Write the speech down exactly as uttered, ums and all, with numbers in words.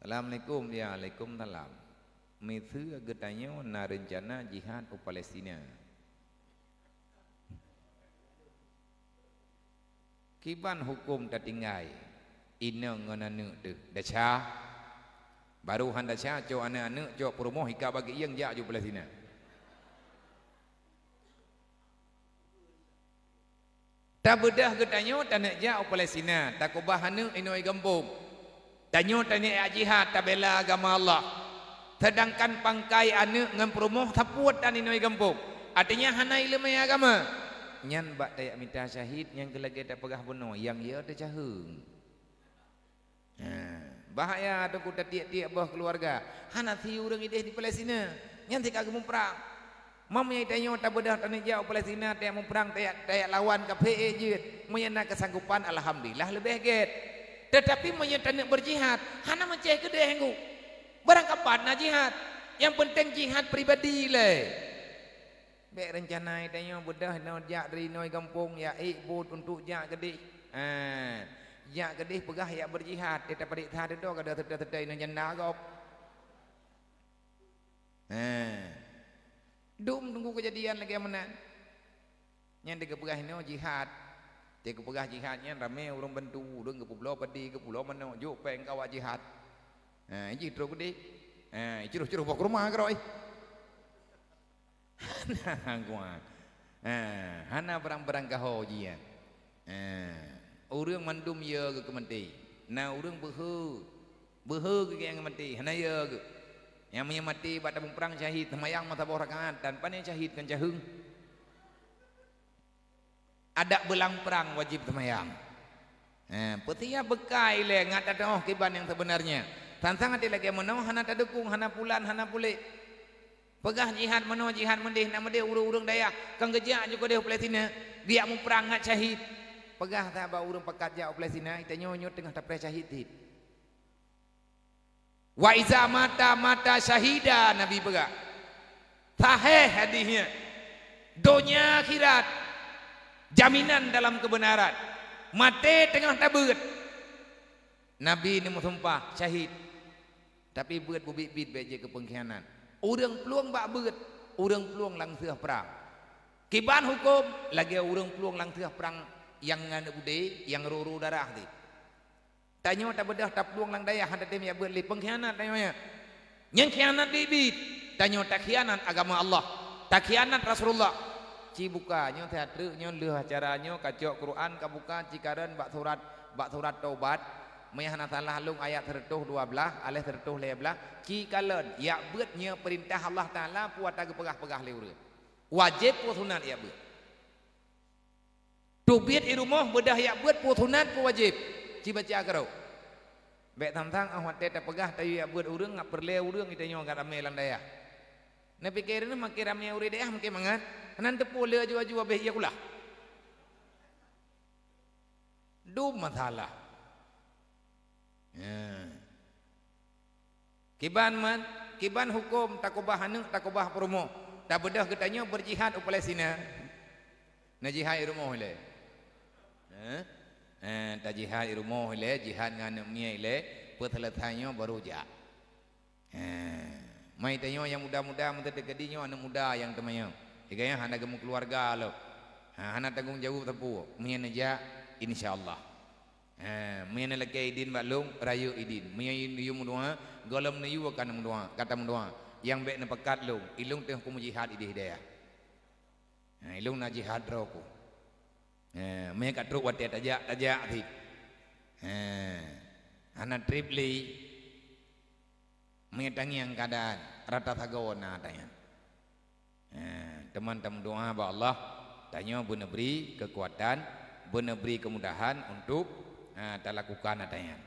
Assalamualaikum. Ya, alaikumsalam. Miseue geutanyoe na reuncana jihad u Palestina. Kiban huköm tatinggai inong ngon aneuëk teuh? Desya. Baru han desya, cok aneuëk-aneuëk, cok peurumoh, ika bagi ieng jak ju Palestina. Tabeudôh geutanyoe taneuk jak u Palestina, takeubah aneuëk inong gampông. Tanyoe taneuk jak jihad tabela agama Allah. Seudangkan pangkai aneuëk ngon peurumoh sapuet tan inong gampông. Artinya hana iéleumé agama. Nyan bak tajak mita syahid, nyan keu lagée tapeugah bunoe, nyang yo teucaheueng. Ha, bahaya teungku tatiek-tiek boh keuluwarga. Hana sie ureuëng ideh di Palestina. Nyan si ka geumuprang. Meunyoe tanyoe tabeudôh taneuk jak u Palestina, tajak muprang, tajak, tajak lawan kafé, eh, jeuet. Meunyoe na keusanggopan, alhamdulillah, leubeh gét. Teutapi meunyoe taneuk beurjihad, hana meucéh keudeh, Teungku. Barangkapat na jihad. Nyang peunteng jihad pribadi lé. Bék reuncana tanyoe beudôh noe jak dari noe gampông, jak ék buet untuk jak keudeh. Ha, jak keudeh peugah jak beurjihad, eh, tapareksa dudoe ka deuh seutôt-seutôt inong janda gob. Ha. Dum teungku keujadian lagée meunan. Nyan di geupeugah inoe jihad. Di geupeugah jihad nyan ramé ureuëng bantu, ureuëng geupeubloe padé, geupeubloe manok, jok péng keu awak jihad. Ha, jih trok keudeh. Ha, jicuroh-curoh boh kurma keudroe. Hana kuat. Ha, hana barang-barang gaho jih nyan. Ha, ureuëng mandum yo geuh keu maté. Na ureuëng beuhe, beuhe geuh nyang maté, hana yo geuh. Nyang meunyoe maté bak tamuprang syahid, seumayang meusaboh rakaat, dan pane syahid kan caheueng. Adak beulang prang wajéb seumayang. Eh, peusiap beukai lé ngat tatoh kiban nyang seubeunarnya. Sang-sang até lagée meunoe hana tadukung, hana pulan, hana puléh. Peugah jihad meunoe, jihad meudeh, na meudeh ureuëng-ureuëng dayah, kan geujak ju keudeh u Palestina, geujak muprang ngat syahid. Peugah that bak ureuëng pakat jak u Palestina, tanyoe nyoe teungoh tapreh syahid cit. "Wa iza mata, mata syahida," Nabi peugah. Sahih hadisnya. Donya akhirat, jaminan dalam kebenaran. Maté teungoh tabeuet. Nabi neumeusumpah syahid. Tapi beuet bubit-bit bék jeuet keu peungkhianat. Ureuëng plueng bak beuet, ureuëng plueng lam seueh prang. Kiban huköm lagée ureuëng plueng lam seueh prang nyang ngon udeb, nyang ro-ro darah teuh. Tanyoe tabeudôh taplueng lam dayah hana tem jak beuet lé, peungkhianat tanyoe nyan. Nyang khianat biet-biet, tanyoe takhianat agama Allah, takhianat Rasulullah. Ci buka nyoe that treuk nyoe lheueh acara nyoe ka cok Quran ka buka ci kalon bak surat, bak surat Taubat, meunyoe hana salah lôn ayat seratus dua belas, aléh seratus lhée belas, ci kalon, jak beuet nyoe peurintah Allah Taala peue ata geupeugah-peugah lé ureuëng. Wajéb peue sunat jak beuet. Teubiet i rumoh beudôh jak beuet peue sunat peue wajéb. Ci baca keudroe. Bék tham-tham óh watée tapeugah tayue jak beuet ureuëng ngat peureulée ureuëng geutanyoe ngat ramé lam dayah. Neupike droeneuh makin ramé ureuëng dayah makin mangat, hana teupeu lé aju-aju habéh ia kulah. Dum masalah. Ya. Kiban man, kiban huköm takeubah aneuëk, takeubah peurumoh. Tabeudôh geutanyoe beurjihad u Palestina. Na jihad i rumoh ilée. Eh? Eh, tajihad i rumoh ilée, jihad ngon aneuëk miet ilée, peuseuleusai nyoe baru jak. Eh, mai tanyoe nyang muda-muda meuteuteukeudi nyoe aneuëk muda nyang teumanyong. Tiga nyan hana geumeukeuluwarga lom. Ha, hana tanggong jaweueb sapeue. Meunyoe neujak, insya Allah. Ha, meunyoe neulakée idin bak lôn, rayeuk idin. Meunyoe yue meudoá, gohlom neuyue ka neumeudoá, ka tameudoá. Nyang bék neupakat lôn, ilôn teuh peumujihad ideh hidayah. Ha, ilôn na jihad droe ku. Ha, meunyoe ka trok watée tajak, tajak cit. Ha, hana treb lé. Meunyoe tangieng keuadaan, rata sagoe na tangieng. Ha, teuma tameudoá bak Allah, tanyoe beuneubri keukuatan, beuneubri keumudahan untuk, ha, talakukan ata nyan.